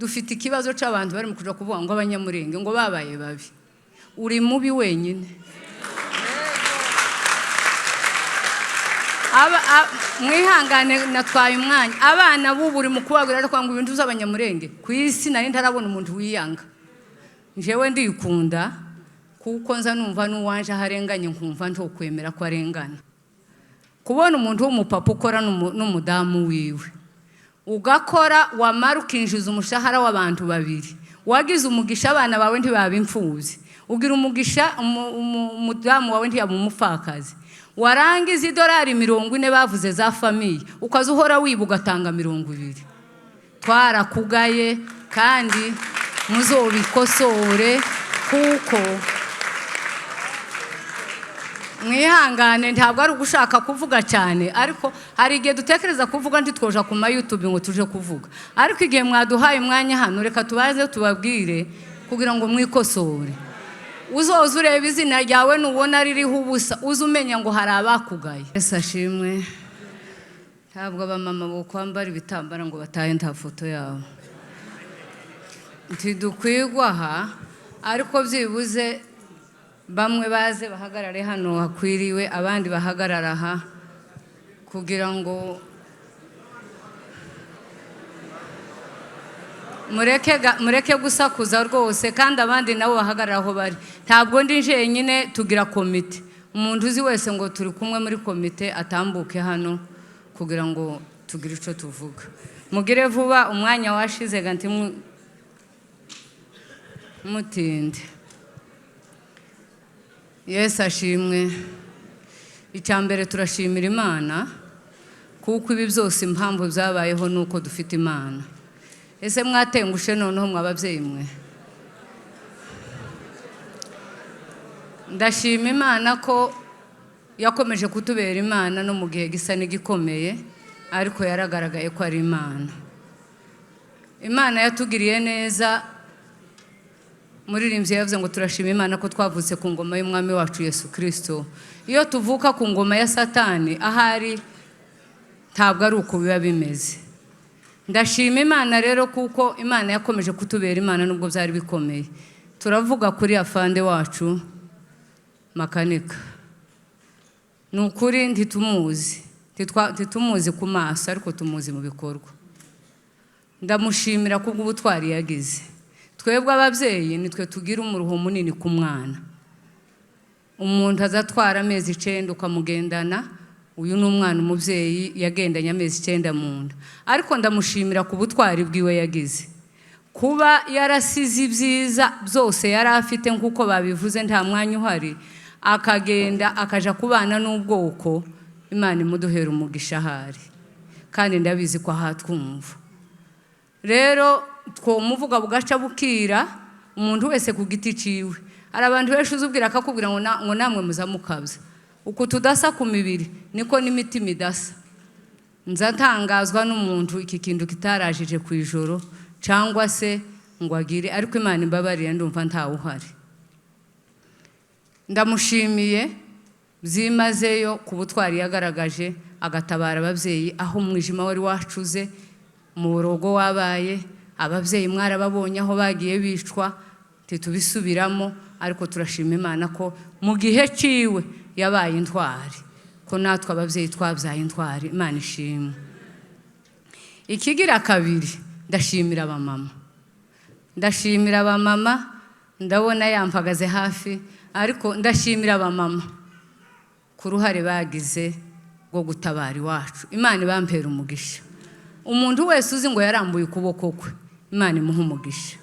Dufite ikibazo c'abantu bari mu kuja kuvuga ngo Abanyamurenge ngo babaye babi. Uri mubi wenyine. Mwihangane natwaye umwanya. Abana b'ubu uri mu kubabwira ariko ngo ibintu by'Abanyamurenge ku isi nari ntarabona umuntu wiyanga. Njyewe ndikunda kuko nza numva n'uwanje aho arenganye nkumva ntokwemera ko arengana. Kubona umuntu w'umupapa ukora n'umudamu wiwe, ugakora wamara ukinjiza umushahara w'abantu babiri, wagize umugisha abana bawe ntibaba imfubyi, ugira umugisha umudamu wawe ntiyaba umupfakazi, warangiza idolari 40 bavuze za famille ukaza uhora wiba ugatanga 20. Twarakugaye kandi muzobikosore, kuko mwihangane ntabwo ari ugushaka kuvuga cyane, ariko hari igihe dutekereza kuvuga ntitwoja ku ma YouTube ngo tuje kuvuga, ariko igihe mwaduhaye umwanya hano reka tubaze tubabwire kugira ngo mwikosore. Uzoza ureba izina ryawe nubona ririho ubusa uze umenya ngo hari abakugaye. Yesu ashimwe. Ntabwo abamama bo kwambara ibitambara ngo batahe nta foto yabo, ntidukwigwa aha, ariko byibuze bamwe baze bahagarare hano hakwiriwe, abandi bahagarara aha kugira ngo mureke gusakuza rwose, kandi abandi nabo bahagarara aho bari. Ntabwo ndi jenyine, tugira komite. Umuntu uzi wese ngo turi kumwe muri komite atambuke hano kugira ngo tugire icyo tuvuga. Mugire vuba, umwanya washize ganti mutinde. Yesu ashimwe. Icya mbere turashimira Imana kuko ibi byose impamvu byabayeho nuko dufite Imana. Ese mwatengushe noneho mwababyeyi mwe? Ndashima Imana ko yakomeje kutubera Imana no mu gihe gisa n'igikomeye, ariko yaragaragaye ko ari Imana. Imana yatugiriye neza. Muririmbyi yavuze ngo turashima Imana ko twavutse ku ngoma y'Umwami wacu Yesu Kristo. Iyo tuvuka ku ngoma ya Satani ahari ntabwo ari uko biba bimeze. Ndashima Imana rero kuko Imana yakomeje kutubera Imana nubwo byari bikomeye. Turavuga kuri afande wacu Makanika. Ni ukuri ntitumuzi, ntitumuzi ku maso ariko tumuzi mu bikorwa. Ndamushimira kubw'ubutwari yagize. Twebwe ababyeyi nitwe tugira umuruho munini ku mwana. Umuntu azatwara amezi 9 ukamugendana, uyu ni umwana umubyeyi yagendanye amezi 9 mu nda. Ariko ndamushimira ku butwari bwiwe yagize. Kuba yarasize ibyiza byose yari afite nk'uko babivuze nta mwanya uhari, akagenda akaja kubana n'ubwoko, Imana imuduhera umugisha ahari. Kandi ndabizi ko ahatwumva. Rero twomuvuga bugaca bukira umuntu wese ku giti ciwe. Hari abantu benshi uzubwira akakubwira ngo namwe muzamukabya. Uku tudasa ku mibiri niko n'imitima idasa. Nza ntangazwa n'umuntu iki kintu kitarajije ku ijoro cyangwa se ngo agire, ariko Imana imbabarire ndumva ntawe uhari. Ndamushimiye byimazeyo ku butwari yagaragaje, agatabara ababyeyi aho umwijima wari wacuze, mu rugo wabaye, ababyeyi mwarababonye aho bagiye bicwa, ntitubisubiramo, ariko turashima Imana ko mu gihe ciwe yabaye intwari, ko natwe ababyeyi twabyaye intwari. Imana ishimwe. Ikigira kabiri, ndashimira abamama. Ndashimira abamama, ndabona yampagaze hafi, ariko ndashimira abamama ku ruhare bagize rwo gutabara iwacu. Imana ibampera umugisha. Umuntu wese uzi ngo yarambuye ukuboko kwe, Imana imuhe umugisha.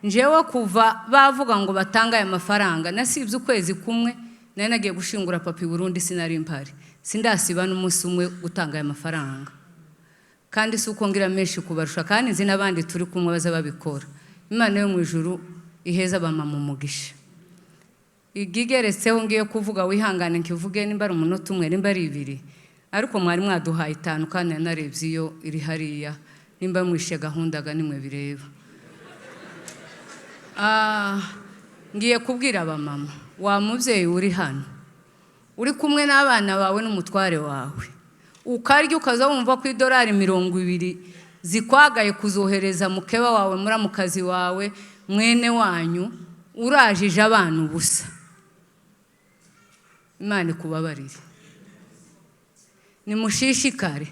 Njyewe kuva bavuga ngo batanga aya mafaranga, nasibye ukwezi kumwe, nari nagiye gushingura papa i Burundi, sinari mpari, sindasiba n'umunsi umwe gutanga aya mafaranga. Kandi si uko ngira menshi kubarusha, kandi nzi n'abandi turi kumwe baza babikora. Imana yo mu ijuru iheza abamama umugisha. Igigeretseho ngiye kuvuga, wihangane nkivuge nimba ari umunota umwe nimba ari ibiri, ariko mwari mwaduhaye 5 kandi narebye iyo iri hariya, nimba mwishe gahunda ga nimwe bireba. Ngiye kubwira abamama, wa mubyeyi uri hano uri kumwe n'abana bawe n'umutware wawe, ukarya ukaza wumva ko idolari 20 Zikwagaye kuzohereza mukeba wawe, muramukazi wawe, mwene wanyu, urajije abana ubusa. Imana ikubabarire. Nimushishikare,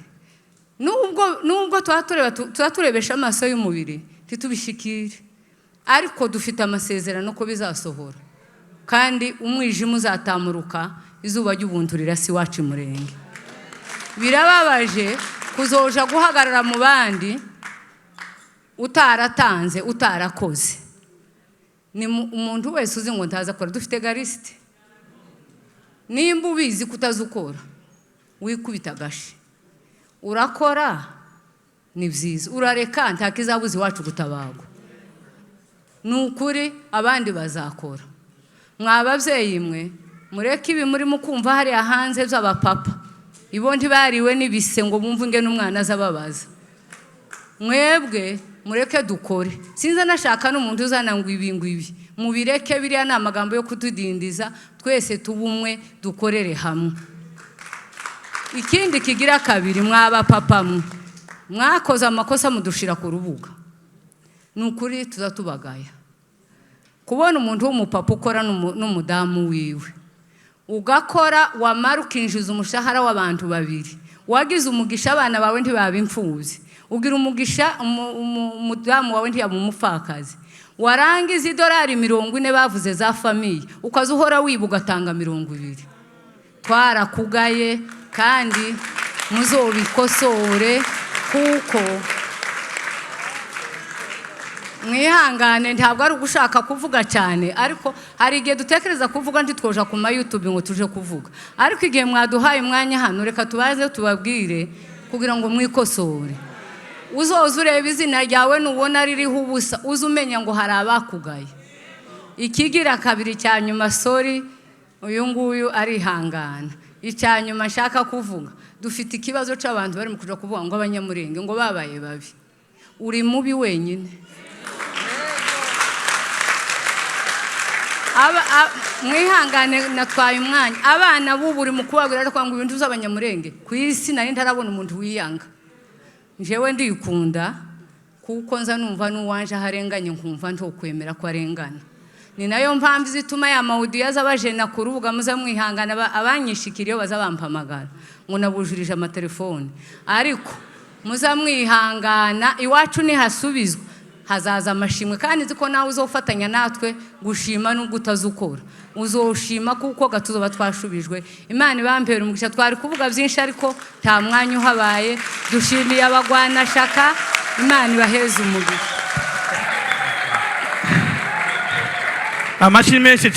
nubwo tuba tureba, tuba turebesha amaso y'umubiri ntitubishikire, ariko dufite amasezerano ko bizasohora, kandi umwijima uzatamuruka, izuba ry'ubuntu rirasa iwacu Imurenge. Birababaje kuzoja guhagarara mu bandi utaratanze, utarakoze. Ni umuntu wese uzi ngo ntazi akora, dufite garisite. Nimba ubizi ko utazi ukora, wikubita agashi. Urakora ni byiza, urareka nta kizabuza iwacu gutabagwa. Ni ukuri, abandi bazakora. Mwa babyeyi mwe, mureke ibi murimo kumva hariya hanze by'abapapa. Ibo ntibariwe n'ibise ngo bumve ingene umwana aza ababaza. Mwebwe mureke dukore. Sinza nashaka n'umuntu uzana ngo ibi, ngo ibi, mubireke. Biriya ni amagambo yo kutudindiza. Twese tube umwe, dukorere hamwe. Ikindi kigira kabiri, mwaba papa mwe, mwakoze amakosa mudushira ku rubuga. Ni ukuri, tuza tubagaya. Kubona umuntu w'umupapa ukora n'umudamu wiwe, ugakora, wamara ukinjiza umushahara w'abantu babiri. Wagize umugisha, abana bawe ntibaba imfubyi. Ugira umugisha, umudamu wawe ntiyaba umupfakazi. Warangiza idolari 40 bavuze za famille, ukaza uhora wiba, ugatanga 20. Twarakugaye, kandi muzobikosore. Kuko mwihangane, ntabwo ari ugushaka kuvuga cyane, ariko hari igihe dutekereza kuvuga, ntitwoja ku ma YouTube ngo tuje kuvuga. Ariko igihe mwaduhaye umwanya hano, reka tubaze tubabwire kugira ngo mwikosore. Uzoza ureba izina ryawe, nubona ririho ubusa, uze umenya ngo hari abakugaye. Ikigira kabiri cya nyuma, sorry, uyu nguyu arihangana. Icya nyuma nshaka kuvuga, dufite ikibazo cy'abantu bari mu kuja kuvuga ngo Abanyamurenge ngo babaye babi. Uri mubi wenyine. Mwihangane, natwaye umwanya. Abana b'ubu uri mu kubabwira, ariko ngo ibintu by'Abanyamurenge ku isi, nari ntarabona umuntu wiyanga. Njyewe ndikunda, kuko nza numva n'uwanje aho arenganye nkumva ntokwemera ko arengana. Ni nayo mpamvu izituma ya ma audio aza abajena ku rubuga. Muza mwihangana, abanyishikira iyo baza bampamagara ngo nabujurije amatelefone, ariko muza mwihangana. Iwacu nihasubizwa hazaza amashimwe, kandi nzi ko nawe uzofatanya natwe gushima. Nubwo utazukora, uzoshima, kuko gatuzoba twashubijwe. Imana ibampera umugisha. Twari kuvuga byinshi, ariko nta mwanya uhabaye. Dushimiye abagwanashaka. Imana ibaheze umugisha. Amashyi menshi.